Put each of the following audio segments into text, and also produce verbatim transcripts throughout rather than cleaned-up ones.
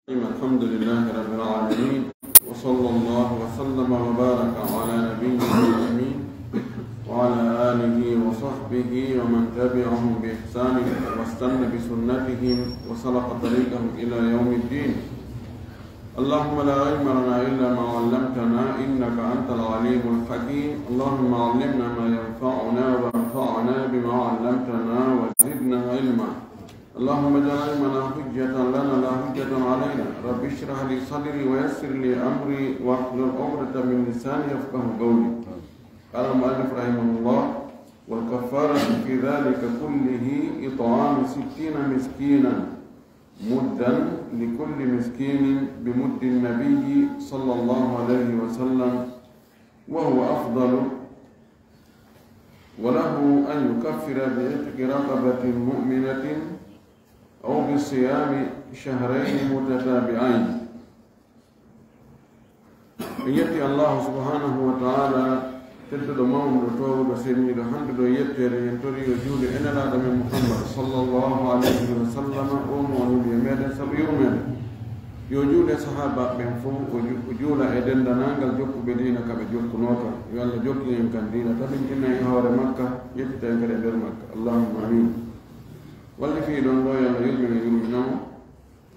الرحيم. الحمد لله رب العالمين، وصلى الله وسلم وبارك على نبينا الأمين وعلى آله وصحبه ومن تبعهم بإحسان واستن بسنتهم وسلك طريقهم إلى يوم الدين. اللهم لا علم لنا إلا ما علمتنا إنك أنت العليم الحكيم. اللهم علمنا ما ينفعنا وانفعنا بما علمتنا وزدنا علما. اللهم اجعل علمنا حجة لنا لا حجة علينا. رب اشرح لي صدري ويسر لي أمري واحلل عقدة من لساني يفقه قولي. قال المؤلف رحمه الله: والكفارة في ذلك كله إطعام ستين مسكينا، مدا لكل مسكين بمد النبي صلى الله عليه وسلم، وهو أفضل، وله أن يكفر بعتق رقبة مؤمنة أو بصيام شهرين متتابعين. En yetti Allahu subhanahu wa ta'ala, tedduɗo mawnuɗo, toowuɗo seniiɗo, handuɗo e yetteede, en tori yo juule e Nelaaɗo men Muhammad sallallahu alayhi wa sallam, o mo o nuli e meɗen sabu yurmeende. Yo juule sahaaba ɓen fof, o ju-, o juula e denndaangal jokkuɓe diina ka ɓe jokkunoo kan. Yo Allah jokkin en kan diina, tabintina en hoore makka, yettita en kadi e nder makka. Allahumma amin. Walli fii ɗon ɗo, yo Allah yurmin en, yurminamo.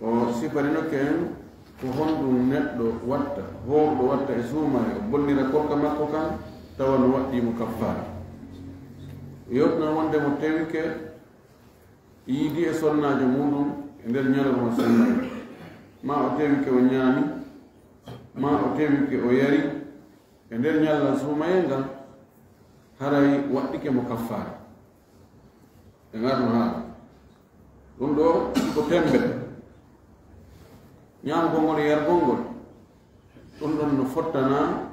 O sifarinoke en ko honɗum neɗɗo watta, hoowɗo watta e suumaye, o bonnira korka makko kan, tawa no waɗɗii mo kaffaara. Yotna wonde mo tewike yiidi e sonnaajo muɗum e nder ñalorma suumaye, ma o tewike o ñaami, ma o tewike o yari, e nder ñallal suumayee ngal, haray waɗɗike mo kaffaara. En arno haala. Ɗum ɗo ko tembe. Ñaamgol ngol e yargol ngol. Ɗum ɗon no fottana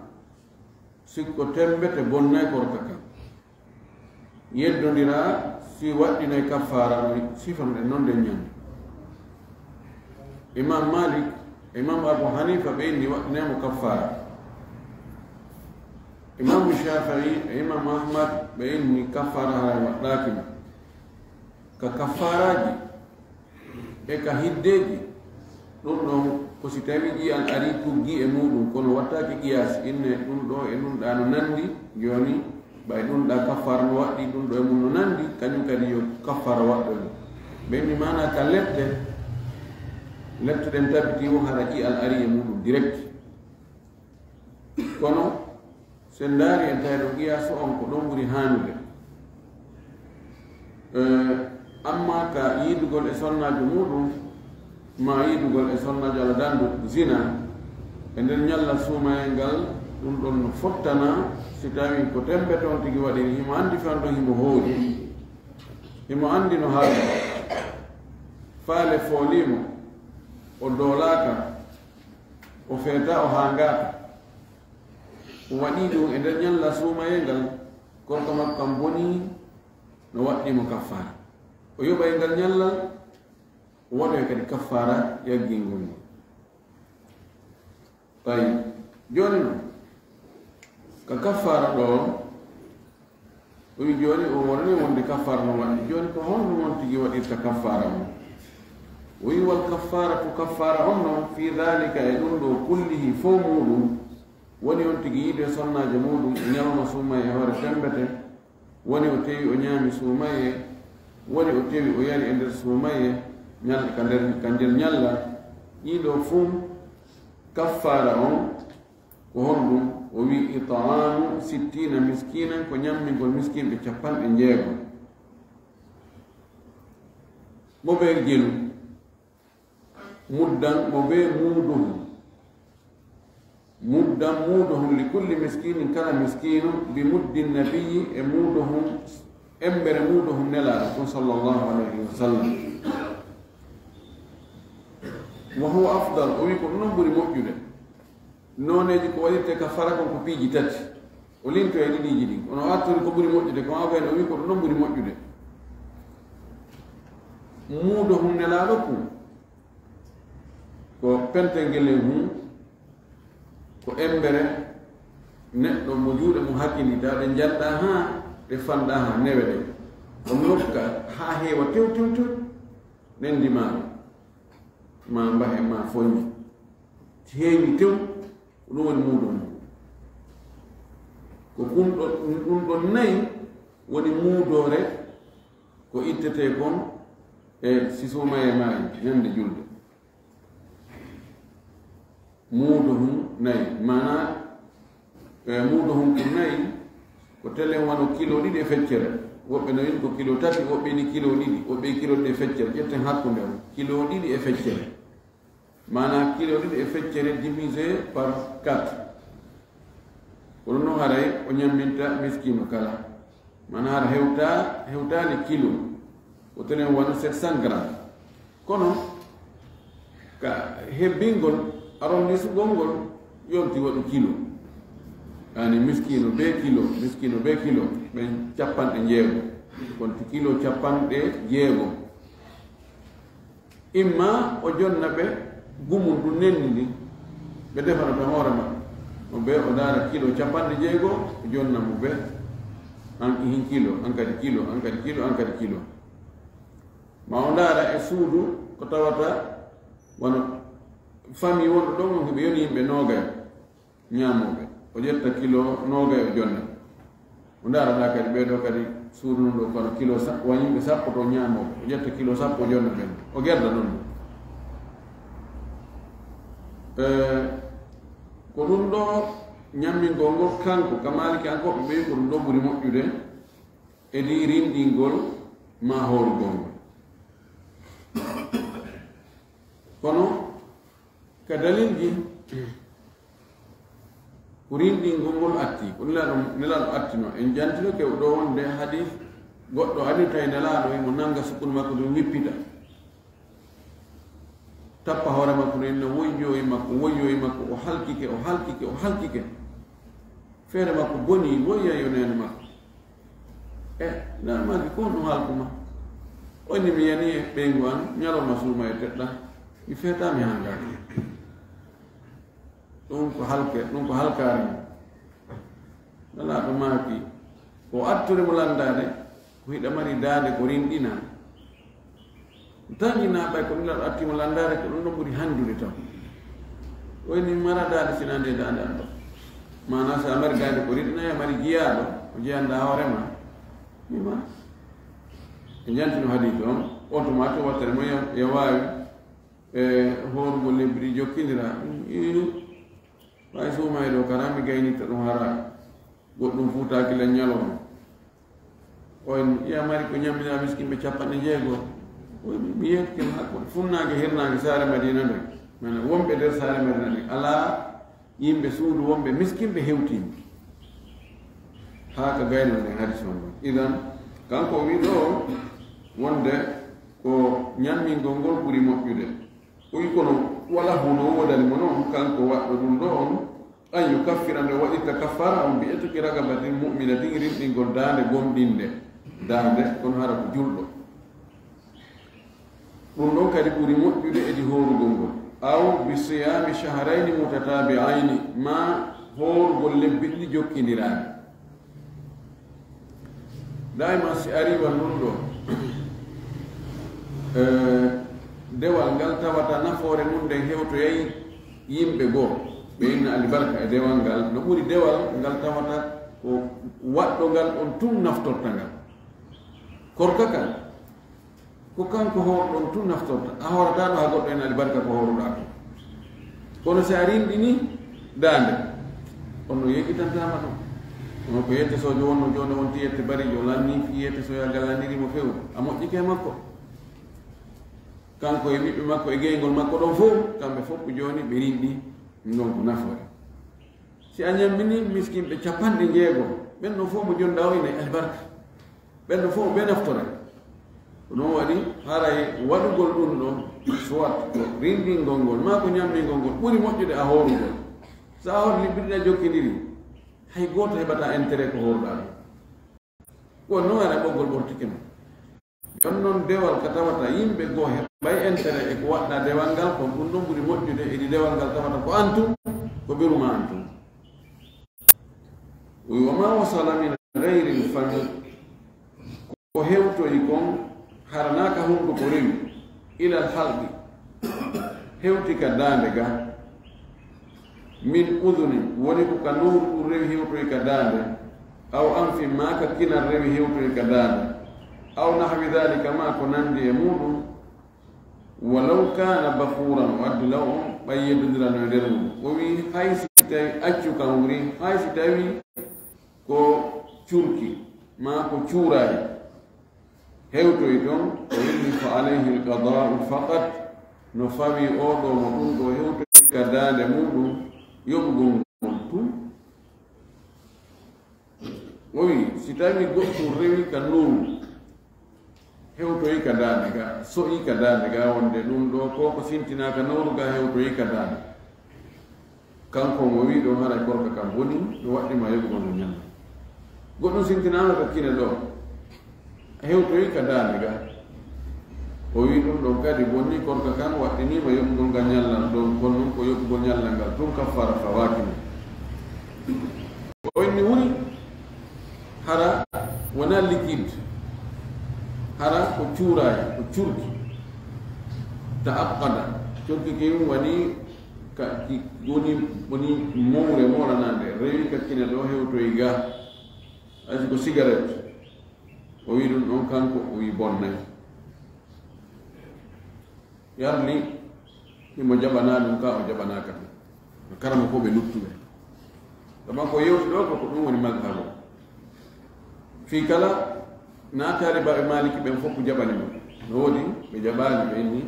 sikko tembe te bonnay korka kan. Yeddondira si waɗɗinay kaffaara no sifanoɗen non nden ñande. Imam Malik, Imam Abu Hanifa ɓe inni waɗɗinay mo kaffaara. Imam Shafi'i e Imam Ahmad ɓe inni kaffaara haray waɗɗaaki mo. Ka kaffaaraaji e ka hiddeeji, ɗum ɗon ko si tawii ƴi'al arii tuggi e muuɗum, kono wattaaki qiyaas, inne ɗum ɗo e ɗum ɗaa no nanndi, jooni ɓay ɗum ɗaa kaffaara no waɗɗii ɗum ɗo e mum no nanndi, kañum kadi yo kaffaara waɗɗo ɗum. Ɓe inni maanaa ka lepte, lepte ɗen tabitii wo hara ƴi'al arii e muuɗum direct. Kono so en ndaari en tawi ɗo qiyaasu on ko ɗon ɓuri haanude. Eh, amma ka yiidugol e sonnaajo muuɗum, ma yiidugol e sonnaajo Alla dandu zina, e nder ñalla suumayee ngal, ɗum ɗon no fottana si tawii ko tembe toon tigi waɗiri, himo anndi fewndo himo hoori, himo anndi no haala, faale foolii mo, o doolaaka, o feetaa, o haangaaka. O waɗii ɗum e nder ñalla suumayee ngal, korka makko kan bonii, no waɗɗii mo kaffaara. O yoɓay ngal ñallal, o waɗoya kadi kaffaara yaggingol ngol. Tawi, jooni non, ka kaffaara ɗo, o wi jooni o wonani wonde kaffaara no waɗi. Jooni ko honɗum on tigi waɗirta kaffaara on? O wi wal kaffaaratu, kaffaara on non, fii daalika, e ɗum ɗo, kullihi, fow muuɗum, woni on tigi yiide sonnaajo muuɗum e ñalawma suumayee e hoore sembete, woni o tewi o ñaami suumayee, woni o tewi o yari e nder suumayee, ñal-, ka nder, ka nder ñalla, ɗii ɗoo fuu kaffaara on ko honɗum? O wi, it'aamu sittiina miskiinan, ko ñammingol miskinɓe capanɗe jeego. Mo ɓe jelu, muddan, mo ɓe muuduhum. Muddan, muuduhum, li kulli miskiinin, kala miskiinu, bi muddi nabiyyi, e muuduhum, embere muuduhum Nelaaɗo kon, sallallahu alayhi wa sallam. Wa huwa afdal, o wi ko ɗum ɗon ɓuri moƴƴude. Nooneeji ko waɗirte kaffaara kon ko piiji tati. O linto e ɗiɗiiji ɗin. Kono o artori ko ɓuri moƴƴude, ko o wi ko ɗum ɗon ɓuri moƴƴude. Muuduhum Nelaaɗo kun, ko pentengelen hun, ko embere neɗɗo mo juuɗe mum hakkilita, ɗe njanɗa haa ɗe fanɗa haa newe ɗe. O nokka haa heewa tew, tew, tew, ɓendi maaro. ma mbahe, ma foñi. Si heewi tew, ko ɗum woni muudo mum. Ko ɗum ɗon, ɗum ɗon nayi woni muudoore ko ittetee kon e si suumayee maayi ñande julde. Muudo hun nayi, maanaa, e, muudo hun ko nayi, ko telen wano kilo ɗiɗi e feccere. Woɓɓe no wi'i ko kilo tati, woɓɓe ni kilo ɗiɗi, woɓɓe kilo ɗiɗi e feccere. Ƴetten hakkunde on, kilo ɗiɗi e feccere. Maanaa kilo ɗiɗi e feccere divisé par quatre. Ko ɗum non haray o ñamminta miskiino kala. Maanaa hara hewta, hewtaali kilo. Ko tenen wano sept cents grammes. Kono ka hebbingol, arrondissugol ngol, yonti waɗu kilo. Yaani miskiino bee kilo, miskiino bee kilo, ɓen capanɗe jeego. Kon ti kilo capanɗe jeego. Imma o jonna ɓe gumun ɗum nenndi ndin, ɓe defano ɓe hoore maɓɓe. O bee o ndaara kilo capanɗe jeego, o jonna mo bee. An ihin kilo, an kadi kilo, an kadi kilo, an kadi kilo. Ma o ndaara e suudu ko tawata wano famille wonɗo ɗon, on hiɓe yoni yimɓe noogay. Ñaamooɓe. O ƴetta kilo noogay o jonna. O ndaara ɗa kadi, ɓee ɗoo kadi suudu non ɗoo kono kilo sa-, wa yimɓe sappo to ñaamooɓe. O ƴetta kilo sappo o jonna ɓen. O gerda non ɗum. Eh, ko ɗum ɗoo ñammingol ngol kanko, ka Maaliki an ko ɓe ɓeyi ko ɗum ɗoo ɓuri moƴƴude e di rinɗingol ma hoorugol ngol. Kono ka dalilji, ko rinɗingol ngol atti, ko Nelaaɗo, Nelaaɗo attino. En jantinoke ɗoo wonde hadis goɗɗo ari tawi Nelaaɗo emo nanga sukundu makko ndun wippita. Tappa hoore makko ndun, inna woyyoo e makko, woyyoo e makko, o halkike, o halkike, o halkike. Feere makko bonii, woyya yo neene makko. E, naan maaki, ko honɗum halku ma? O inni, mi yani e ɓeyngu an, ñalorma suuma e teɗɗa, mi feetaa, mi hangaaki. Ɗum ko halke, ɗum ko halkaare mum. Nelaaɗo maaki, ko attore mo lanndaade, ko hiɗa mari daande ko rinɗinaa. Tan ina ɓay ko Nelaaɗo atti mo lanndaade, ko ɗum ɗon ɓuri hanndude tan. Wayni mara daande, sina nde daande an ɗon. Maanaa, so a mari daande ko rinɗinaa, a mari jiyaaɗo, o jiyanɗaa hoore ma. Mima. E jantino hadiis on, on tuma to wattere mo ya, ya waawi, e, hoorugol lebbi ɗi jokkindiraa. Ii, ɓay suumayee ɗoo, kara mi gaynitta ɗum hara goɗɗum fuutaaki lan ñalorma. On iya mari ko ñamminaa miskinɓe capanɗe jeego. O wi'i, mi yettike ma hakkunde funnaange hirnaange saare Madiina nden. Maanaa wonɓe nder saare Madiina nden. Alaa yimɓe suudu wonɓe miskinɓe hewtiiɓe. Haa ka gaynoo nden hadiis on ɗon. Idan, kanko o wi'i ɗoo wonde ko ñammingol ngol ɓuri moƴƴude. O wi'i kono wala huno woodani mo non, kanko waɗɗo ɗum ɗoo on, an yukaffira, nde waɗirta kaffaara on, bi etqi raqabatin mu'minatin, rinɗingol daande gomɗinde. Daande, kono hara ko julɗo. Ɗum ɗon kadi ɓuri moƴƴude e di hoorugol ngol. Aw bi siyaami shahrayni mutatabi'ayni, ma hoorugol lebbi ɗiɗi jokkindiraaɗi. Dayma si ari wa ndun ɗoo, eh, dewal ngal tawata nafoore mum nden hewtoyay yimɓe goo, ɓe inna albarka e dewal ngal, no ɓuri dewal ngal tawata ko waɗɗo ngal on tun naftorta ngal. Korka kan, ko kanko hoorɗo on tun naftorta. A hoorataa ɗoo haa goɗɗo en albarka ko hooruɗaa kon. Kono si a rinɗini daande, on no yeƴƴitantaama ɗum. Kono ko yette soojo wonno jooni, wonti yette bariijo, lanni fii yette soojo a gallanirii mo few, a moƴƴike e makko. Kanko e ɓiɓɓe makko e geyngol makko ɗon fow, kamɓe fow ko jooni ɓe rinɗi, ɗum ɗon ko nafoore. Si a ñammini miskinɓe capanɗe jeego, ɓen ɗon fow mo jonɗaa o ina e albarka. Ɓen ɗon fow ɓe naftora. Ko ɗum waɗi haray waɗugol ɗum ɗon, soit ko rinɗingol ngol, maa ko ñammingol ngol, ɓuri moƴƴude a hoorugol. So a hoori liɓɓiɗi ɗiɗi a jokkindiri, hay gooto heɓataa intérêt ko hooruɗaa ɗum. Ko non ara ɓoggol ɓortike ma. Jon non dewal ka tawata yimɓe goo heɓay intérêt e ko waɗɗaa dewal ngal kon, ɗum ɗon ɓuri moƴƴude e di dewal ngal tawata ko an tun, ko ɓeru maa an tun. Wa ma wasala min gayri l fami, ko hewtoyi kon hara naa ka hunduko rewi, ilal halqi, hewti ka daande ga, min uduni, woni ko ka nowru ɗum rewi hewtoyi ka daande, aw anfi, maa ka kinal rewi hewtoyi ka daande, aw nahwi dhalika, maa ko nanndi e muɗum, walaw kana bakhuran, o addi law on ɓay yeddondirano e nder mum. O wi hay si tawi accu kan wuri, hay si tawi ko curki, maa ko cuuraay hewtoyi ton, o inni fa alayhi alqada'u faqat, no fawi o ɗo mo ɗum ɗo hewtoyi ka daande muɗum, yoɓugol ngol tun. O wi, si tawi goɗɗum rewi ka nowru, hewtoyi ka daande ga, so'i ka daande ga, wonde ɗum ɗo ko ko sintinaa ka nowru ga hewtoyi ka daande. Kanko mo wi ɗon haray korka kan boni, no waɗɗi ma yoɓugol no ñalla. Goɗɗum sintinaama ka kine ɗo, hewtoyi ka daande ga. O wi ɗum ɗon kadi bonni, korka kan waɗɗini ma yoɓugol ngal ñallal ɗon, kono non ko yoɓugol ñallal ngal tun kaffara fawaaki mo. O inni wuri, hara wona liquide, hara ko cuuraay, ko curki. Ta'aqqada, curki kin woni ka, ki, woni, woni mowre, mowre nande, rewi ka kine ɗo hewtoyi ga. Hay si ko cigarette, o wi ɗum ɗon kanko, o wi bonnay. Yarli, himo jaɓanaa ɗum ka, o jaɓanaaka ɗum. Karama ko ɓe luttuɓe. Sabu ko yewti ɗo ko, ko ɗum woni mazhabu. Fii kala, na taalibaaɓe Maaliki ɓen fof ko jaɓani mo. No woodi ɓe jaɓaali, ɓe inni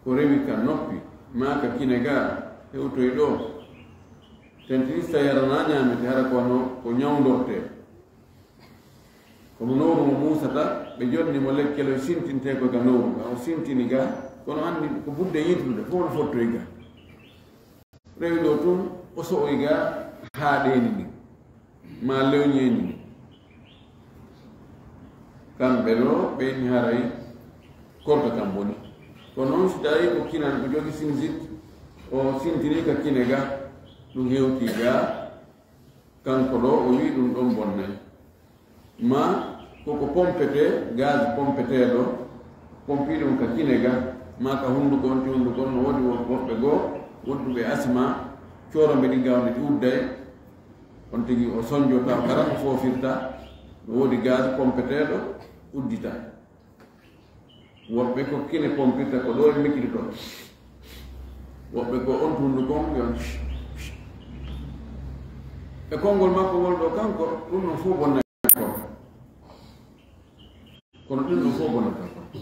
ko rewi ka noppi, maa ka kine ga, hewtoyi ɗo. Tentinista yarana ñaamete, hara ko no, ko ñawndorte. Kono nowru mo muusata, ɓe jonni mo lekkelo sintintee ko ga nowru ga, o sintini ga, kono anndi ko budde yiytude, fof no fottoyi ga. Rewi ɗo tun, o so'oyi ga haa ɗeeni ni, maa lewñeeni ni. Kamɓe ɗo, ɓe inni haray korka kan boni. Kono noon, si tawi ko kinan, ko jogi sinsit, o sintini ka kine ga, ɗum hewti ga, kanko ɗo, o wi ɗum ɗon bonnay. Ma koko pompetee, gaz pompeteeɗo, pompi ɗum ka kine ga, ma ka hunnduko on, ti hunnduko on, no woodi wo-, woɓɓe goo, wonduɓe asma, coora mbeɗi gawni ɗi udday, on tigi o sonjo taw kala ko foofirta, no woodi gaz pompeteeɗo, uddita. Woɓɓe ko kine pompirta, ko ɗo e mikiri ɗo. Woɓɓe ko on tundu kon, yo. E konngol makko ngol ɗo kanko, ɗum ɗon fof bonnata korka. Kono ɗum ɗon fof bonnata korka.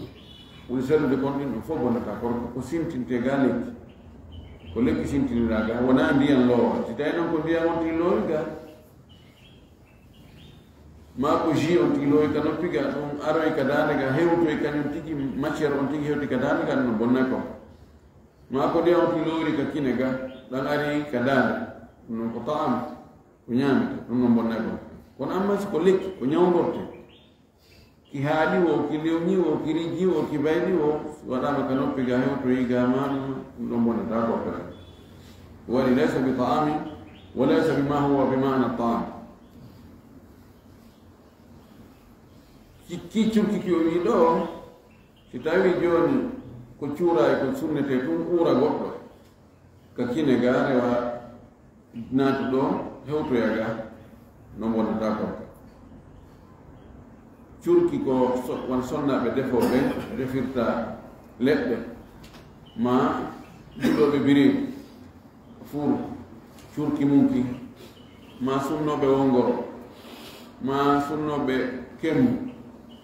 Woni sellude kon, ɗum ɗon fof bonnata korka. Ko sintinte ga lekki. Ko lekki sintinira ga, wona ndiyan loowa. Si tawi noon ko ndiyan on tigi loowi ga, maa ko jus on tigi loowi ka noppi ga, ɗum aroy ka daande ga, hewtoy kañum tigi, matière on tigi hewti ka daande ga, ɗum no bonnay korka. Maa ko ndiyan on tigi loowiri ka kine ga, ɗan ari ka daande, ɗum non ko ta'am, ko ñaamete, ɗum non bonnay korka. Kono amma si ko lekki, ko ñawndorte, ki haaɗi wo, ki lewñi wo, ki rijji wo, ki bayli wo, waɗaama ka noppi ga, hewtoyi ga, ma ɗum, ɗum ɗon bonnata korka. Waɗi laysa bi ta'amin, wa laysa bi ma huwa bi ma'na ta'am. Ki, ki curki ki o wi ɗo, si tawi jooni ko cuuraay ko sunnete tun uura goɗɗo, ka kine ga rewa naatu ɗo hewtoya ga, no bonnata korka. Curki ko so-, won sonnaaɓe defooɓe refirta leɗɗe, ma juɗooɓe bireedu. Fur, curki mum ki, ma sunnooɓe wongoro, ma sunnooɓe kemmu,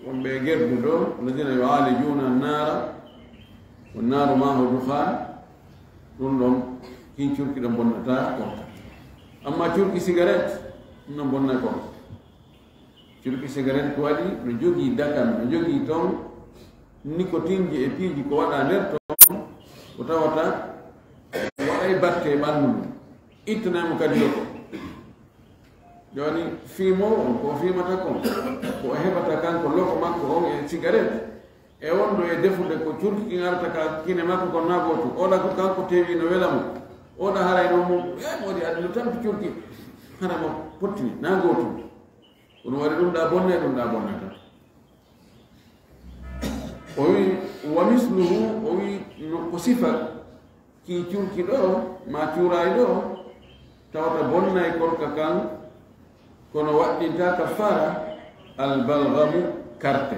wonɓe e gerde ɗo, alladina yu'alijuna nara, wa naru ma'ahu dukhan, ɗum ɗon, kin curki ɗon bonnata korka. Amma curki cigarette, ɗum ɗon bonna korka. Curki cigarette ko waɗi, no jogii dakam, no jogii ton, nicotine ji e piiji ko waɗa nder ton, ko tawata waɗay batte e ɓanndu mum. Ittanay mo kadi loko. Jooni, fiimoowo on, ko o fiimata kon, ko o heɓata kanko loko makko on e cigarette, e wonɗo e defude ko curki kin arata ka kine makko kon na gootum. Oɗa ko kanko tewi no wela mo. Oɗa haray noon mo, e mo waɗi aduna tampi curki. Hara mo pottini, na gootum. Kono waɗi ɗum ɗa bonne, ɗum ɗa bonnata. O wi, wa misluhu, o wi, no, ko sifa Ki curki ɗo, ma cuuraay ɗo, tawata bonnay korka kan, kono waɗɗinta kaffara. Albalgamu, karte,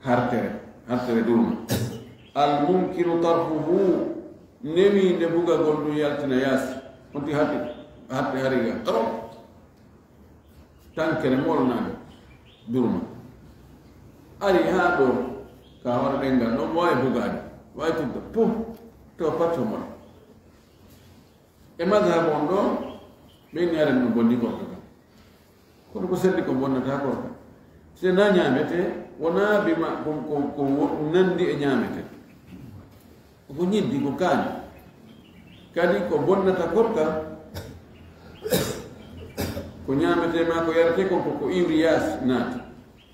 hartere, hartere durma. Almumkinu tarhuhu, nemi nde bugagol ɗum yaltina yaasi. On ti harte, harte hariga trop. Tankere molnaande durma. Ari haa ɗo ka hoore ɗenngal ɗon, waawi bugaade, waawi tudda, puh, to patto mon. E madhab on ɗo, ɓe inni aɗa no bonni korka kan. Kono ko selli ko bonnata korka. Se na ñaamete, wona bima ko, ko, ko wo-, nandi e ñaamete. Ko ñiddi, ko kaani. Kadi ko bonnata korka, ko ñaamete ma ko yarete kon, ko, ko iwri yaasi naati.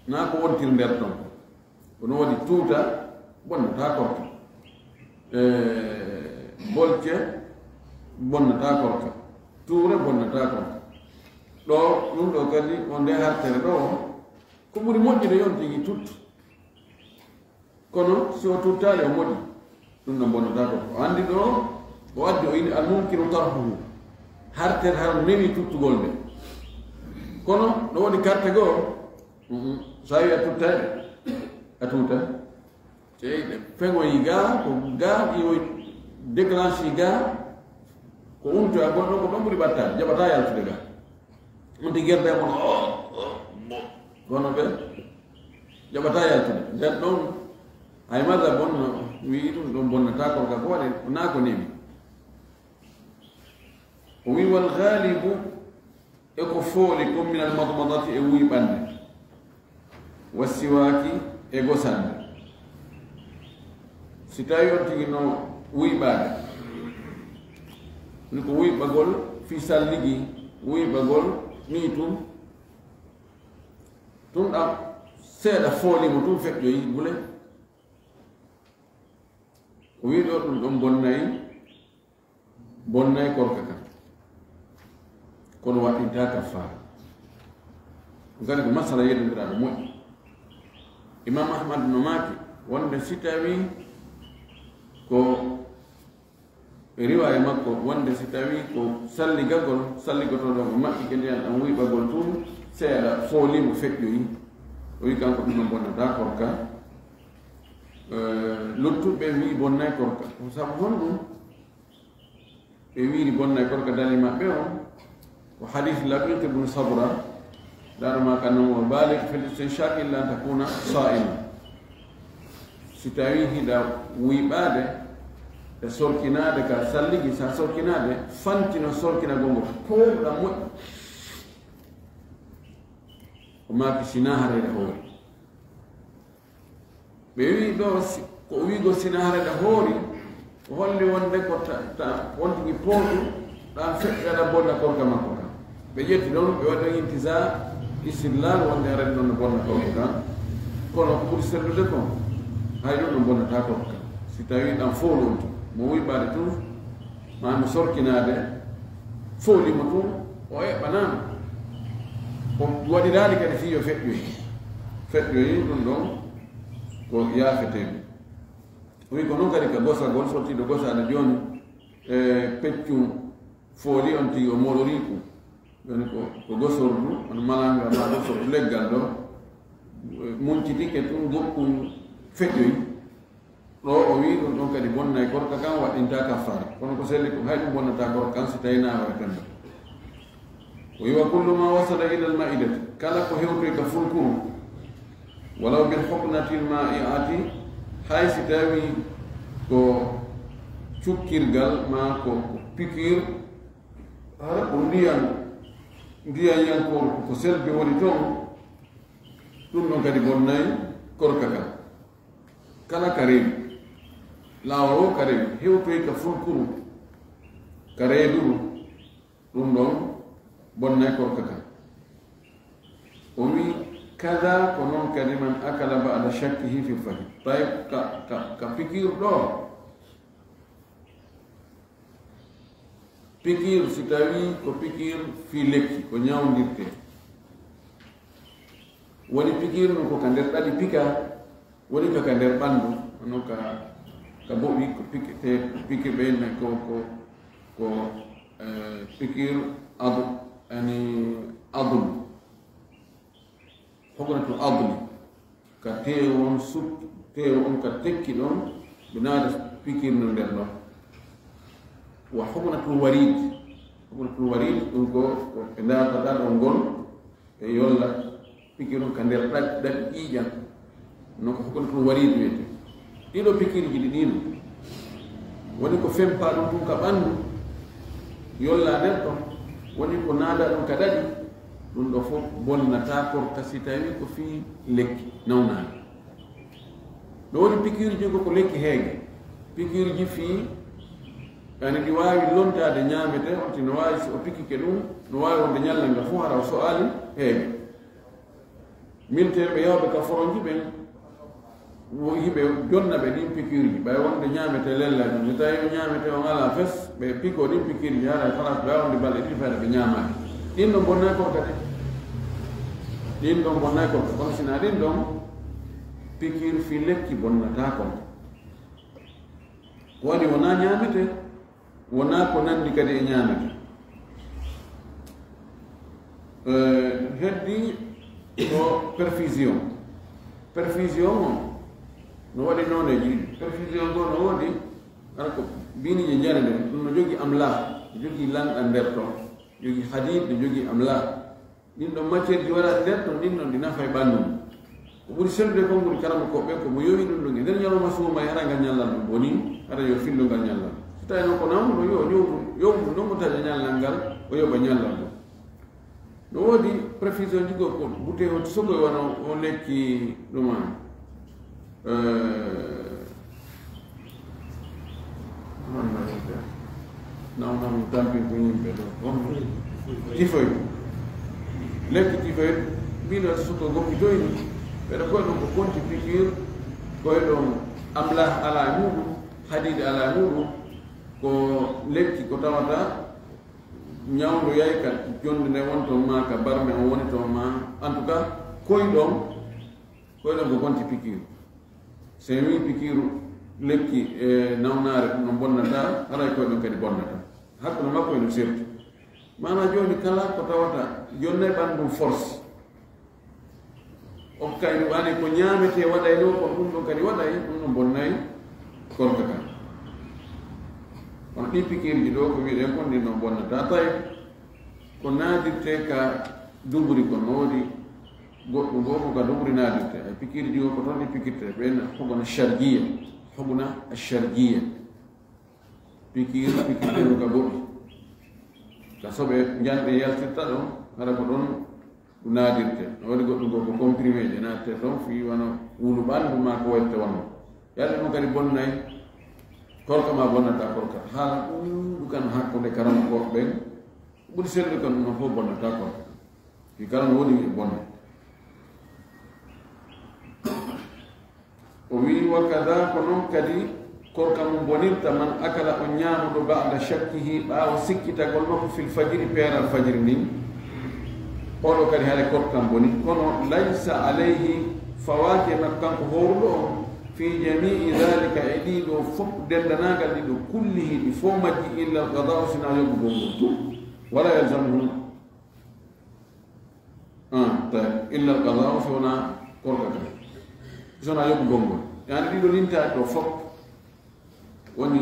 Na ko wontiri nder ton. Kono waɗi tuuta, bonnata korka. E, bolce, bonnata korka. Tuure, bonnata korka. Ɗo, ɗum ɗo kadi, on nde hartere ɗo, ko ɓuri moƴƴude yon tigi tuttu. Kono si o tuttaali, o moƴƴi. Ɗum ɗo bonnata korka. O anndi ɗo, o addi, o inni almumkinu tarhuhu. Hartere hara newi tuttugol nde. Kono ɗo woni karte goo, mhm, so a wi a tuttaade, a tuuta. Sey ɗe feŋoyi ga, ko ga iwoy déclenche ga, ko untoya goɗɗo, ko ɗon ɓuri ɓattaade, jaɓata yaltude ga. On ti gerde mon, o, o, mo. Kono ɓe jaɓata yaltude. Nden ɗon, hay madhab on no wi'i ɗum ɗon bonnata korka ko waɗi, ko naa ko newi. O wi'i wal ghalibu, e ko fooli kon minal madmadati e wuyɓande, wa siwaaki e gosande. Si tawi on tigi no wuyɓaade, ni ko wuyɓagol fii salligi, wuyɓagol nii tun, tun ɗam seeɗa fooli mo tun feƴƴoyi gule. O wi'i ɗo ɗum ɗon bonnay, bonnay korka kan. Kono waɗɗinta kaffaara. Ɗum kadi ko masala yeddondiraaɗo moƴƴi. Imam Ahmad no maaki wonde si tawi ko e riwaaya makko wonde si tawi ko salligagol, salligotooɗo ko maɓɓi ke ndiyan ɗan wuyɓagol tun seeɗa fooli mo feƴƴoyi. O wi'i kanko ɗum no bonnata korka. Eh, luttuɓe wi'i bonnay korka. Ko sabu honɗum? Ɓe wiiri bonnay korka, dalil maɓɓe on ko hadith Laqiit ibn Sabra, daro ma kan non, "Wa balig fil istinshaq illa an takuna sa'ima." Si tawi hiɗa wuyɓaade e sorkinaade ka salligi, sa sorkinaade, fantino sorkinagol ngol, powɗa moƴƴi. O maaki sina harayɗa hoore. Ɓe wi'i ɗo si, ko o wi'ugol sina harayɗa hoori, o holli wonde ko ta, ta, wontigi pooɗu, ɗan feƴƴa ɗan bonna korka makko kan. Ɓe ƴetti ɗon, ɓe waɗi ɗon intiza, istidlal wonde harayɗa ɗon no bonna korka kan. Kono ko ɓuri sellude kon, hay ɗum no bonnata korka kan. Si tawi ɗan fow lonti, mo wuyɓaade tun, maa mi sorkinaade, foolimo tun, o eɓɓanaama. O waɗiraali kadi fii yo feƴƴoyi. Feƴƴoyi ɗum ɗon ko yaafeteeɗum. O wi'i ko non kadi ka gosagol, sottiiɗo gosaade jooni, e peccum fooli on tigi o mororii kun. Jooni ko, ko gosordu, on malanga maa gosordu leggal ɗo, muncitike tun gokkun feƴƴoyi. Ɗo o wi'i ɗum ɗon kadi bonnay korka kan, waɗɗinta kaffaara. Kono ko selli ko hay ɗum bonnata korka kan si tawi na waɗi pembe. O wi'i wa kullu ma wasala ila al ma'idati, kala ko hewtoy ka fulkuru, walaw bil huqnatil ma'i'ati, hay si tawi ko cukkirgal ma ko, ko pikiir, hara ko ndiyan, ndiyan yankor ko selbe woni ton, ɗum ɗon kadi bonnay korka kan. Kala ka rewi, laawol o ka rewi, hewtoy ka fulkuru, ka reeduru, ɗum ɗon bonnay korka kan. O wi'i, kada ko non kadi man akala ba'da shakkihi fil fahim. Tawi ka, ka, ka pikiir ɗo, pikiir, si tawi ko pikiir fii lekki, ko ñawndirtee. Woni pikiir no ko ka nder ɗaɗi pika, woni ka, ka nder ɓanndu, hono ka Ka boɓi ko pikir, te pikir ɓe ne ko, ko, ko, eh, pikir adu, yani adul. Hukunatul adli. Ka teewo on suk-, teewo on ka tekki ɗon, ɓe naata pikir no nder ɗon. Wa hukunatul warid. Hukunatul warid, ɗum ko, ko ɓe naata ɗon ngol, ɓe yolla pikir on ka nder ɗaɗ-, ɗaɗi ƴiiƴan. No ko hukunatul warid wiyete. Ɗiɗo pikirji ɗi ɗin, woni ko fempa ɗum tun ka ɓandu, yolla nder ton, woni ko naada ɗum ka ɗaɗi, ɗum ɗo fof bonnata korka si tawi ko fii lekki nawnaali. No woni pikirji ko, ko lekki heege, pikirji fii, yani ɗi waawi lontaade ñaamete, on ti no waawi si o pikike ɗum, no waawi wonde ñallal ngal fof hara o so'aali heege. Militeer ɓe yawɓe ka foronji ɓen, wo yimɓe jonna ɓe ɗin pikirji, ɓay wonde ñaamete lella ɗum. Si tawi ɓe ñaamete on alaa fes, ɓe piko ɗin pikirji, haray kalaas ɓe wonde balɗe ɗiɗi fayda ɓe ñaamaaki. Ɗin ɗon bonnay korka de. Ɗin ɗon bonnay korka. Kono sina ɗin ɗon, pikir fi lekki bonnata korka. Ko waɗi wonaa ñaamete, wonaa ko nanndi kadi e ñaamete. Eh, heddi ko perfusion. Perfusion o, no waɗi nooneeji ɗiɗi. Perfusion goo no woodi, hara ko bini je njare nden, ɗum no jogii amla, no jogii lanɗa nder ton, jogii hadid, no jogii amla. Ɗin ɗon matière ji waɗaɗi nder ton, ɗin ɗon ɗi nafay ɓanndu mum. Ko ɓuri sellude kon ngoni karama koɓɓe, ko mo yowi ɗum ɗum e nder ñalawma suuma, e hara ngal ñallal ɗum boni, hara yo fillu ngal ñallal. So tawi noon ko nawnuɗo, yo, yo, yo ɗum ɗon mo taƴa ñallal ngal, o yoɓa ñallal ɗum. No woodi précision ji goo ko bute hon sogoy wano o lekki ɗum an. Eh, Nawna ɗum tampin ko yimɓe ɗo. Tifoy. Lekki tifoy, mbino suko gokki joyni. Ɓeɗo koye ɗum ko konti piqûre, koye ɗum amla ala e muɗum, hadide ala e muɗum. Ko lekki ko tawata ñawndo yay ka jonde nde woni toon ma, ka barme on woni toon ma. En tout cas, koye ɗon, koye ɗon ko konti piqûre. So en wii pikiiru lekki e nawnaare, ɗum no bonnata, haray koye ɗum kadi bonnata. Hakkunde makko e no serti. Maanaa jooni kala ko tawata jonnay ɓanndu force. O kayru waɗi ko ñaametee waɗaynoo kon, ɗum ɗum kadi waɗay, ɗum ɗum bonnay korka kan. Kono ɗii pikiirji ɗoo ko wi'ɗen kon, ɗin ɗon bonnata. Tawi ko naadirtee ka duburi kon, no woodi goɗɗum goo ko ka duburi naadirtee. Ay pikiirji goo ko toon ɗi pikirtee. Ɓeen hogona sharjiya, hogona sharjiya. Pikiir, pikirtee no ka boɗi. Ka soɓe njanɗe yaltirta ɗon, hara ko ɗon ɗum naadirtee. No woodi goɗɗum goo ko comprimé je naadirtee toon, fii wano wulu ɓanndu maa ko waɗte wano. Yalla ɗum kadi bonnay korka maa bonnataa korka. Haala ɗuuɗuka no hakkunde karama ko ɓen. Ɓuri sellude kan ɗum fof bonnataa korka. Fii kala no woodi e bonne. O wii, wa kada ko non kadi korka mum bonirta man akala on ñaamuɗo ba'da shakkihi, ɓaawo sikkitagol makko fil fajiri, peeral fajiri ndin. Oɗo kadi haray korka kan boni. Kono laysa alayhi, fawaaki e makko kanko hooruɗo on, fi jami'i dhalika, e ɗii ɗoo fof, denndanaagal ɗii ɗoo, kullihi, ɗi fof majji, illa al qada'u, sinaa yoɓugol ngol tun. Wala yalzamuhu, ah, tawi, illa al qada'u, so wonaa korka kan. So wonaa yoɓugol ngol. Yani ɗii ɗoo lintaaɗi ɗoo fof woni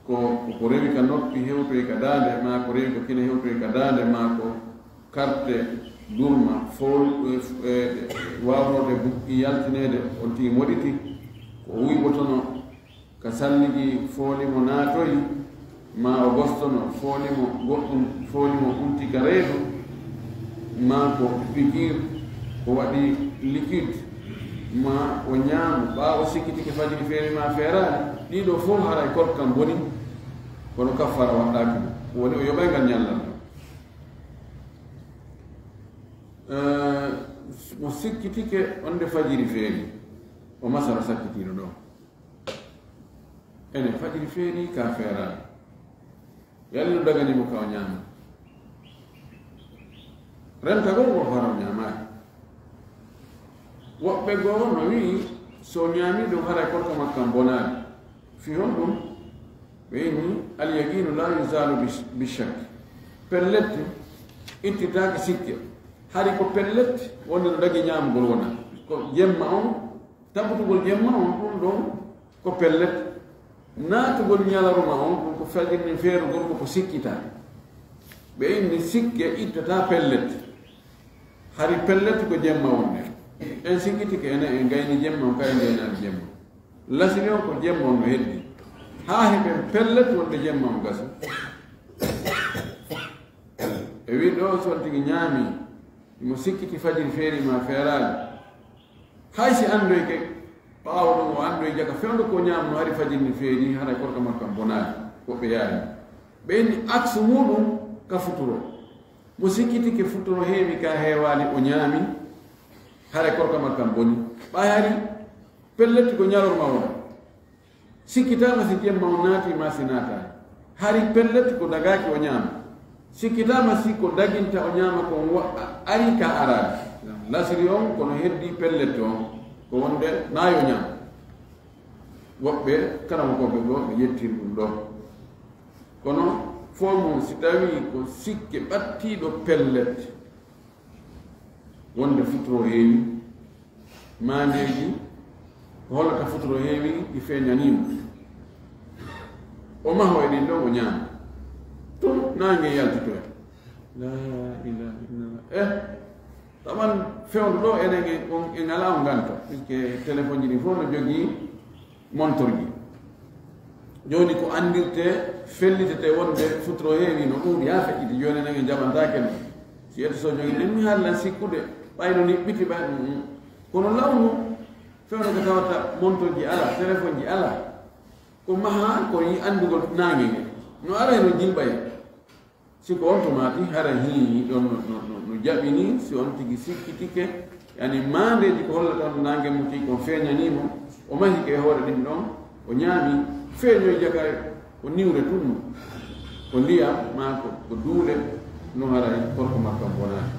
ko, ko rewi ka noppi hewtoyi ka daande, maa ko rewi ka kine hewtoyi ka daande, maa ko karte durma, fool-, e, e, waawnode buƴƴi yaltineede, on tigi moɗiti, ko o wuyɓotono ka salligi fooli mo naatoyi, maa o gostono fooli mo goɗɗum, fooli mo unti ka reedu, maa ko pikiir, ko waɗi liquide, maa o ñaamo, ɓaawo sikkitike fajiri feeri maa feeraali, ɗii ɗoo fof haray korka kan boni, kono kaffaara waɗɗaaki mo. Woni o yoɓay ngal ñallal ngal. Eh, mo sikkitike on nde fajiri feeri, o masara sakkitiiɗo ɗoo. Ene fajiri feeri ka feeraali. Yalla no dagani mo ka o ñaama. Rentagol ngol hara o ñaamaaki. Woɓɓe goo no wi'i, so o ñaami ɗum haray korka makko kan bonaali. Fi honɗum? Ɓe inni, "Al yaqinu la yuzalu bi shakk." Pellet ittitaake sikke. Hari ko pellet wonde no dagi ñaamugol wona. Ko jemma on, tabutugol jemma on, ɗum ɗon ko pellet. Naatugol ñalaruma on, ɗum ko fajiri nin feerugol, ko ko sikkitaa. Ɓe inni sikke ittataa pellet. Hari pellet ko jemma wonde. En sikkitike ene en gayni jemma on, kay en gaynaali jemma. Lasiri on ko jemma on no heddi. Haa heɓen pellet wonde jemma on gasi. E wi ɗo so on tigi ñaami, mo sikkiti fajiri feeri ma feeraali. Hay si andoyke, ɓaawo ɗum o andoy jaka fewndo ko ñaamno hari fajiri ni feeri, haray korka makko kan bonaali, woɓɓe yaari. Ɓe inni aksu muɗum ka futuro. Mo sikkitike futuro heewi ka heewaali o ñaami, haray korka makko kan boni. Ɓay hari pellet ko ñalorma wona. Sikkitaama si jemma on naati ma si naataani. Hari pellet ko dagaaki o ñaama. Sikkitaama si ko daginta o ñaama kon wa-, a-, ari ka araani. Lasiri on kono heddi pellet on ko wonde naayo ñaama. Woɓɓe karamokooɓe ɗo ɓe yettin ɗum ɗo. Kono fof mum si tawii ko sikke ɓattiiɗo pellet, wonde futuro heewi, maandeeji ko hollata futuro heewi ɗi feeñaniima. O maho e ɗin ɗon o ñaama. Tun naange yaltitoya. La ilaha illallah. Eh, taman fewndo ɗo enen en, on, en alaa on nganto. Puisque téléphone ji ɗin fof no jogii montorji. Jooni ko anndirte, fellitete wonde futuro heewi no ɗuuɗi haa feƴƴiti. Jooni enen en jaɓantaake no. Si ete so jogi ɗen mi haallan sikkude, ɓay no niɓɓiti ɓay. Mm, mm. Kono lawnu fewndo ko tawata montorji alaa, téléphone ji alaa. Ko maha ko yi anndugol naange nge. No ara e no jilɓay. Si ko on to maati, hara hii ɗon no, no, no, no jaɓini, si on tigi sikkitike, yani maandeeji ko hollata on naange muti kon feeñanii mo, o mahike e hoore ɗin ɗon, o ñaami, feeñoy jakay, ko niwre tun, ko ndiyam, maa ko, ko duule, no haray korko makko on bonaani.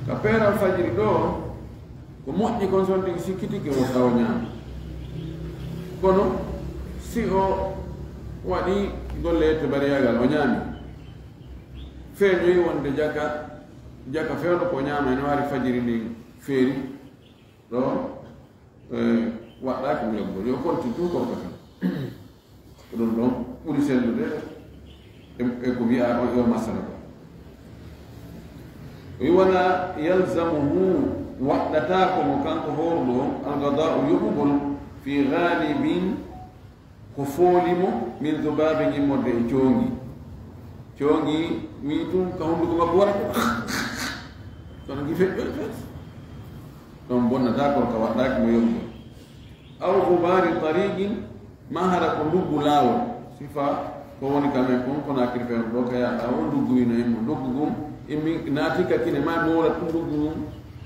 Ka peeral fajiri ɗo, ko moƴƴi kon, so on tigi sikkitike, o tawa ñaama. Kono si o waɗi golle yette bariyagal, o ñaami, feeñoyi wonde jaka, jaka fewndo ko ñaama ene waari fajiri ndin feeri, ɗo, eh, waɗɗaaki mo yoɓgol. Yo kontin tun korka kan. Ko ɗum ɗon ɓuri sellude e, e ko wi'aa on e o masala ko. O wi wala yalzamuhu, waɗɗataako mo kanko hoorɗo on, algada'u yoɓugol fi ghalibin ko fooli mo min zubabin immorde e coongi. Coongi wi tun ka hunduko makko wara ko. Kono gi feƴƴoy fes. Ɗon bonnata kono ka waɗɗaaki mo yoɓugol. Aw gubari tariqin, ma hara ko nduggu laawol. Sifa ko woni ka men kon, kono akiri fen ɗo ka yaɗa o nduggu wino immo. Nduggu gum immi naati ka kine ma mo wala tun nduggu gum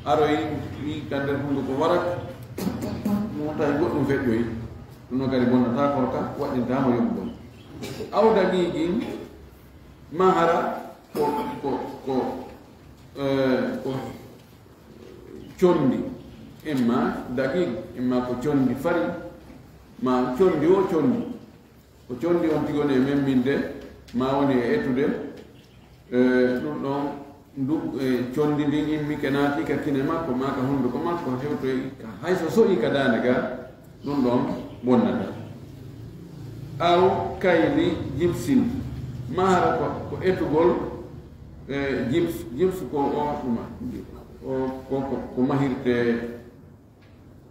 aroyi wi ka nder hunduko warak. Mo tawi goɗɗum feƴƴoyi. Ɗum no kadi bonnata korka, waɗɗinta mo yoɓugol. Aw daqiqin, ma hara ko, ko, ko, eh, ko condi, imma daqiq, imma ko condi fari, ma condi o condi. Ko condi on tigi woni e memminde, ma woni e etude, eh, ɗum ɗon ndu, eh, condi ndin immike naati ka kine makko, ma ka hunduko makko, hewtoyi ka, hay so so'i ka daande ga, ɗum ɗon bonnata. Aw kayli jibsin, ma hara ko, ko etugol, eh, jibs, jibs ko o ɗuma, o, ko, ko, ko mahirte,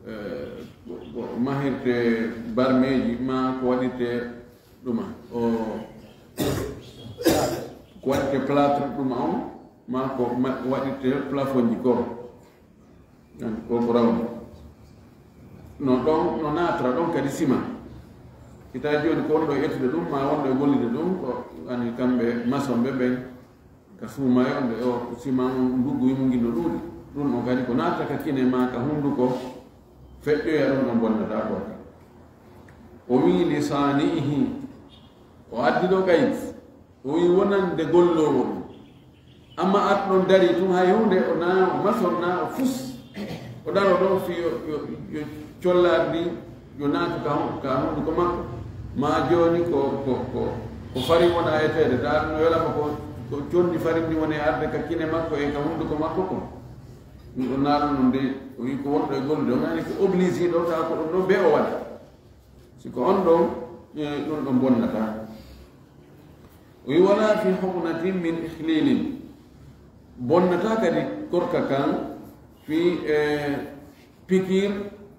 eh, ko, ko mahirte barmeeji, ma ko waɗirte ɗuma, o, ko waɗirte plâtre ɗuma on, ma ko ma-, waɗirte plafond ji ko. An ko ko rawni. No ɗon, no naatra ɗon kadi sima. Kita jooni ko wonɗo e ettude ɗum, ma wonɗo e gollude ɗum, ko ani kamɓe maçon ɓe ɓen, ka suumayo, nde o sima on nduggu yimugino ɗuuɗi. Ɗum ɗon kadi ko naatra ka kine ma ka hunduko, feƴƴoya ɗum ɗon bonnata ko ka. O wi li sani'ihi, o addi ɗo kayit. O wi wonande golloowo ɗum. Amma arɗo ɗon dari tun hay huunde, o na o mason na o fus. O daro ɗon fi yo, yo, yo collaar ndi Yo naatu ka hon-, ka hunnduko makko. Ma jooni ko, ko, ko, ko fari wona eteede. Taa no welama ko, ko condi fari ndi woni arde ka kine makko e ka hunnduko makko ko. Ɗum ɗo naatu non de, o wi ko wonɗo e gollude. On ani ko obligé ɗo, taa ko ɗum ɗo be o waɗa. Si ko on ɗon, e, ɗum ɗon bonnata. O wi wala fi huqnatin min ikhlilin. Bonnata kadi korka kan fi, e, pikir,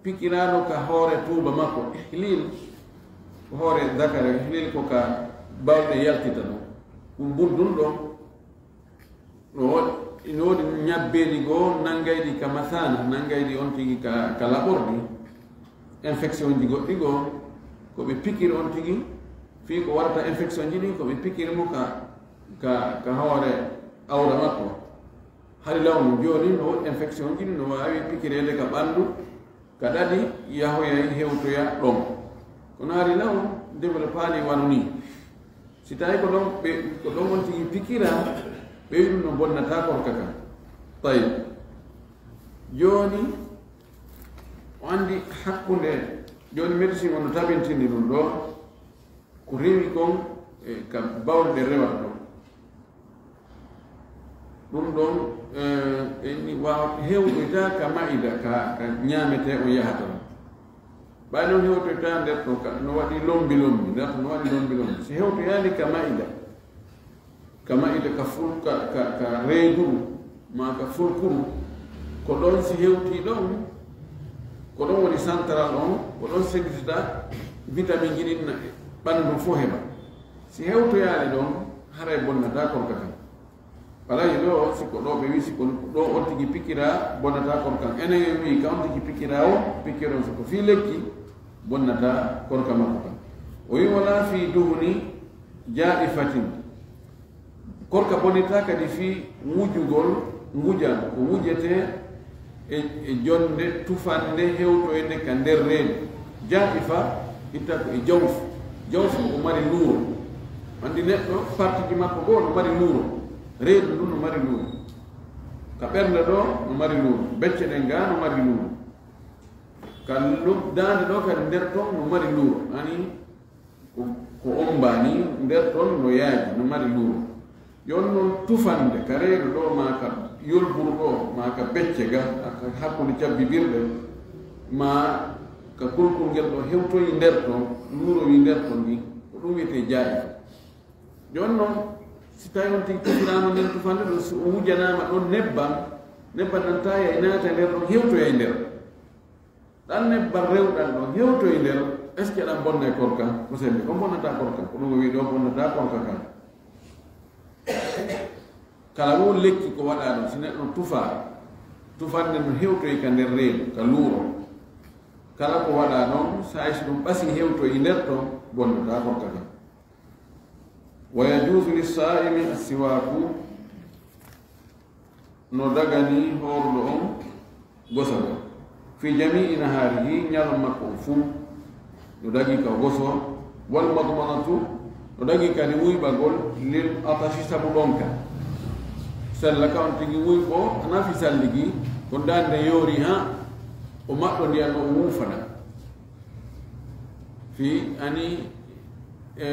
pikiraano ka hoore tuuba makko. Ikhlil, ko hoore dakare, ikhlil ko ka bawɗe yaltita ɗum. Ɗum buddun ɗon, no woodi, no woodi ñabbeeli goo nanngayɗi ka masaana, nanngayɗi on tigi ka, ka laɓorɗi. Infection ji goɗɗi goo, ko ɓe pikiri on tigi, fii ko warata infection ji ɗin, ko ɓe pikiri mo ka, ka, ka hoore awra makko. Hari law no jooni no woodi infection ji ɗin no waawi pikireede ka ɓanndu, ka ɗaɗi yahoyay hewtoya ɗon. Kono hari law développé paali wano nii. Si tawi ko ɗon ɓe, ko ɗon on tigi pikira, ɓe wi ɗum no bonnata korka kan. Tawi. Jooni, o anndi hakkunde, jooni médecine on no tabintini ɗum ɗo, ko rewi kon, e, ka bawɗe ɗe rewata ɗon. Ɗum ɗon, e, en ni waawa hewtoyta ka maida, ka, ka ñaamete on yahata ɗon. Ɓay noon hewtoyta nder ɗon ka, no waɗi lombi lombi, nder ɗon no waɗi lombi lombi. Si hewtoyaali ka maida, ka maida ka ful-, ka, ka, ka reeduru, maa ka fulkuru, ko ɗon si hewti ɗon, ko ɗon woni central on, ko ɗon segitata vitamine ji ɗin na ɓanndu fof heɓa. Si hewtoyaali ɗon, haray bonnata korka kan. Alaa e ɗo, si ko ɗo ɓe wi, si ko ɗo on tigi pikira, bonnata korka kan. Enen en wi, ka on tigi pikira o, pikir on si ko fii lekki, bonnata korka makko kan. O wi wala fii duhni jaifatin. Korka bonirta kadi fii wujugol ngujam, ko wujete e, e jonde tufande hewtoyde ka nder reedu. Jaifa, itta ko e jawfu. Jawfu o mari luuro. Anndi neɗɗo, partiji makko goo no mari luuro. Reedu ndun no mari luuro. Ka ɓernde ɗo no mari luuro. Becce ɗen gaa no mari luuro. Ka lub-, daande ɗo kadi nder ton no mari luuro. Ani ko, ko omba ni, nder ton no yaaji, no mari luuro. Yon non tufande ka reedu ɗo, maa ka yolburu ɗo, maa ka becce ga, ka hakkunde cabbi birɗe, maa ka kulkul ngel ɗo hewtoyi nder ton, luurowi nder ton ni, ko ɗum wiyetee jaayi. Yon non, si tawi on tigi tufiraama nden tufande ɗo, si o wujanaama ɗon nebbam, nebbam nan taaya e naata nder ɗon, hewtoya e nder. Ɗan nebbam rewɗan ɗon hewtoyi nder, est-ce que ɗan bonnay korka? Ko sembe, ko bonnata korka? Ko ɗum o wi ɗo bonnata korka kan. Kala wo lekki ko waɗa ɗon, si neɗɗo tufa, tufande no hewtoyi ka nder reedu, ka luuro. Kala ko waɗa ɗon, sa si ɗum ɓasi hewtoyi nder ton, bonnata korka kan. Wa yajuuzu lis-saa'imi as-siwaaku, no dagani hooruɗo on gosagol. Fi jamii nahaarihi, ñalon makko on fuu, no dagi ka o goso. Wal madmadatu, no dagi kadi wuyɓagol, lil atashi, sabu ɗonka. Sella ka on tigi wuyɓo, a nafi salligi, ko daande yoori ha, o maɗɗo ndiyan o wuufana. Fii ani, e,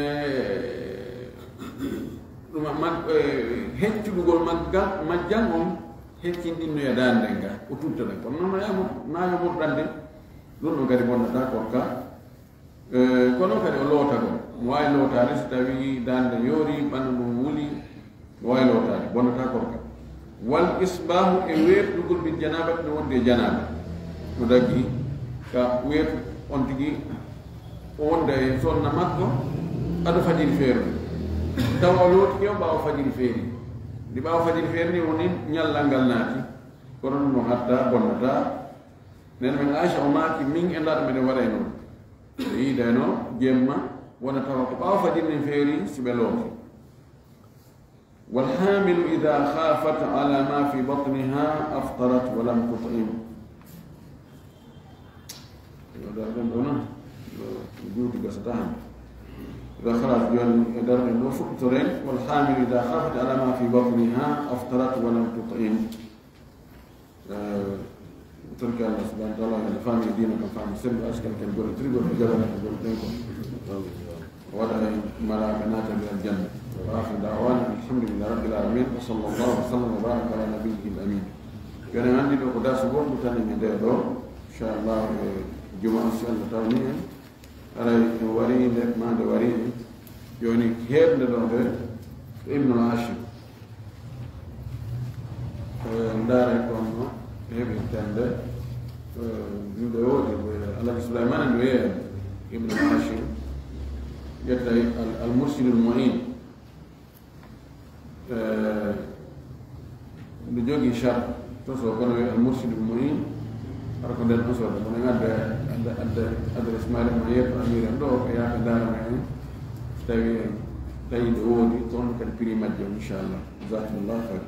ɗum ma-, e, heccuɗugol magga-, majjan on, heccinɗinnoya daande nden ga, o tuttana. Kono noon no yaamo, na yaamorɗan de, ɗum ɗon kadi bonnata korka. E, kono kadi o lootagol. Mo waawi lootaade so tawi daande yoori, ɓanndu ndun wuli, waawi lootaade, bonnata korka. Wal isbaahu, e weeɓnugol bil janaabati, no wonde e janaaba. No daggi ka weeɓ on tigi, o wonda e sonna makko, ado fajiri feerude. Tawa o lootike on ɓaawo fajiri feeri. Ndi ɓaawo fajiri feeri ndi woni ñallal ngal naati. Kono ɗum no hatta, bonnata. Nen men Aisha o maaki, min e ndaɗo meɗen waɗa e noon. Ɓe yiidayno jemma, wona tawa ko ɓaawo fajiri ndin feeri si ɓe looti. Wal haamilu idaa khaafat alaa maa fii batnihaa aftarat wa lam tut'im. Yo darɗen ɗo non, yo juuti gasata han. Idaa khalas jooni e darɗen ɗo fuɗɗitoren. Wal haamilu idaa khaafat alaa maa fii batnihaa aftarat wa lam tut'im. Eh, Torki Allah subhanahu wa ta'ala, yo Allah faami diina kan, faami semmbe, askan kan golle tirgol, o jaɓana ko golle ɗen ko. O waɗa en malaaɓe naatande aljanna. Wa akhiru da'wana alhamdulillahi rabbil alamin. Wa sallallahu wa sallam wa baraka ala nabiyyil amin. Yo en anndi ɗo ko darsu goɗɗo tan en e nde ɗo. Inchallah, e juma, si Allah tawni en. Aray, no wari nde, ma nde wari en. Jooni, heednde ɗo nde, ko Ibnu Hashim. Eh, ndaare ko no heɓi tende, eh, yimɓe woodi, eh, Alhaji Souleymane no wiye Ibnu Hashim, ƴetta al, al Murshidul Mu'in. Eh, ndu jogii charte, to so kono wiye al Murshidul Mu'in, hara ko nden ɗon soda, kono en adda, adda, adda adresse maɗa ma yetto amir en ɗo, ko yaaka ndaarana en, so tawi en tawi nde woodi, ko on kadi prix majje on, inchallah. Jazakumullahu khair.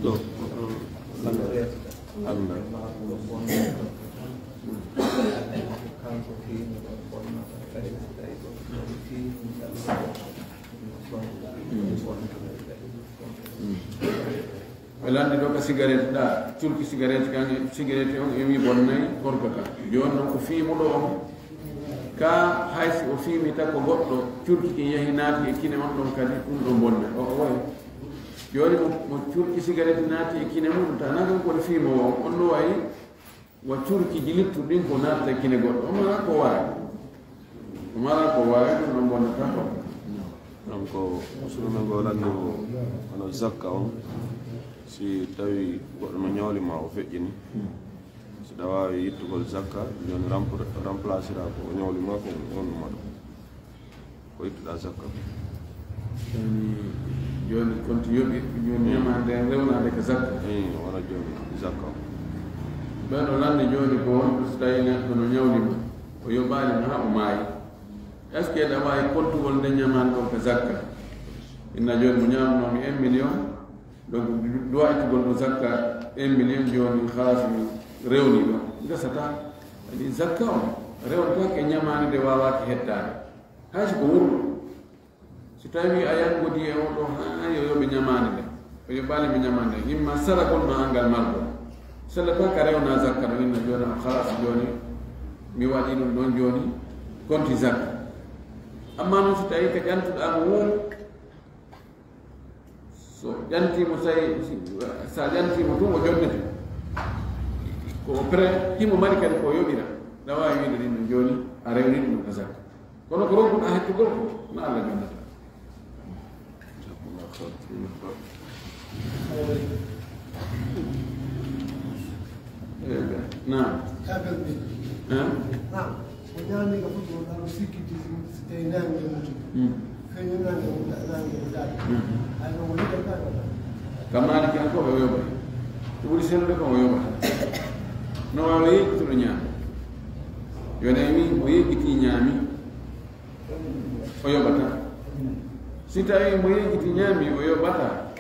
Ɗo, Allah. Ɓe lanndi ɗo ka sigaret ɗa, curki sigaret kan, sigaret on emi bonnay gorko ka. Jooni non ko fiimuɗo on, ka hay si o fiimi ta ko goɗɗo, curki kin yahi naati e kine on ɗon kadi, ɗum ɗon bonna. O, o wayi. Jooni mo, mo curki sigaret naati e kine mum, ta nan ko woni fiimoowo on, on no wayi. Wa curki jilittu ɗin ko natta kine goɗɗo. O mara ko wara. O mara ko wara, ɗum ɗon bonnata ko. Donc, sunu men ngo lanni ko hono zakka on, si tawi goɗɗo no ñawli ma o feƴƴini, si ɗa waawi yittugol zakka, jooni rempla-, remplacera ko o ñawli ma ko on ma ɗum. Ko ittuɗa zakka. Jooni, jooni konti yoɓi, jooni ñamaande en rewnaade ko zakka. Eey, wona jooni zakka. Ɓeɗo lanni jooni ko wonɓe so tawi neɗɗo no ñawli ma, o yoɓaali ma, o maayi. Est-ce que ɗa waawi kontugol nde ñamaande ɗon ko zakka? Inna jooni mo ñaamnoomi un million, donc duwa ittugol ɗo zakka un million jooni, halas mi rewni ɗo. Gasata. Kadi zakka on rewntaake ñamaande nde waawaaki hettaade. Hay so ko wuro. Si tawi a yanngodi e on ɗo, haa yo yoɓe ñamaande nde. O yoɓaali mi ñamaande nde. Imma saragol ma angal margol. Sellata ka rewna zakka ɗo inna jooni, a halas jooni. Mi waɗi ɗum ɗon jooni. Konti zakka. Amma noon si tawi ka ƴantuɗaa mo woo, so ƴantiimo, tawi si, sa ƴantiimo tun o jonnete. Ko o prêt, himo mari kadi ko o yoɓira. Ɗa waawi wiide ɗin ɗon jooni, a rewni ɗum ka zakka. Kono ko ronkuɗaa hettugol ko, na Allah jonnata. Eey, naam. Kafir bi. Hein? Naam. Ko ñaami ka fof, ko ɗaɗo sikkiti, si tawi naange muti. Hmm. Feeñi naange muta, naange mutaade. Hmm. Hay no woni ɗo ka ɗo. Ka Maalikiyankooɓe o yoɓay. Ko ɓuri sellude ko o yoɓata. No waawi yeƴƴitude ñaami. Yo ne wi o yeƴƴiti ñaami. O yoɓata. Si tawi mo yeƴƴiti ñaami, o yoɓata.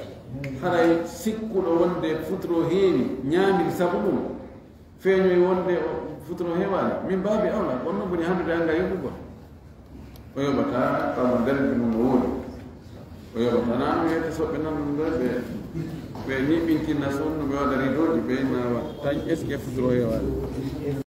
Haray sikkuɗo wonde futuro heewi, ñaamiri sabu ɗum, feeñoy wonde o futuro heewaani. Min baabi awla, kono noon woni hanndude anngal yoɓugol. O yoɓata, tawa darnde mum no woodi. O yoɓata. Naa no wiyata soɓɓe nan ɗum ɗo, ɓe, ɓe ñiɓɓintinna sunnu, ɓe waɗa ridooji, ɓe inna wa-, tañ est-ce que futuro heewaani?